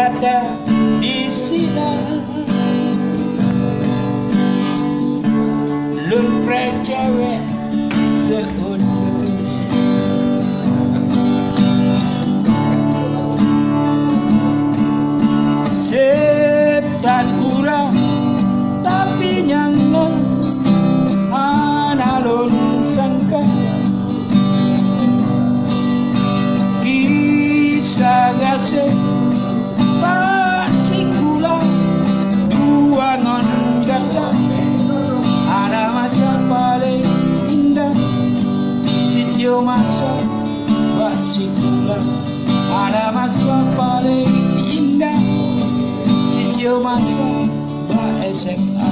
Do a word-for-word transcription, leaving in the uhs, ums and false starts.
Ada di sini. Lun precewe seundur. Septan urang tapi nyango, ana lon sangka. Kisah gaseng basikula dua ngon kaka. Ada masa paleng indah, sitio masa basikula. Ada masa paleng indah, sitio masa ba S M A.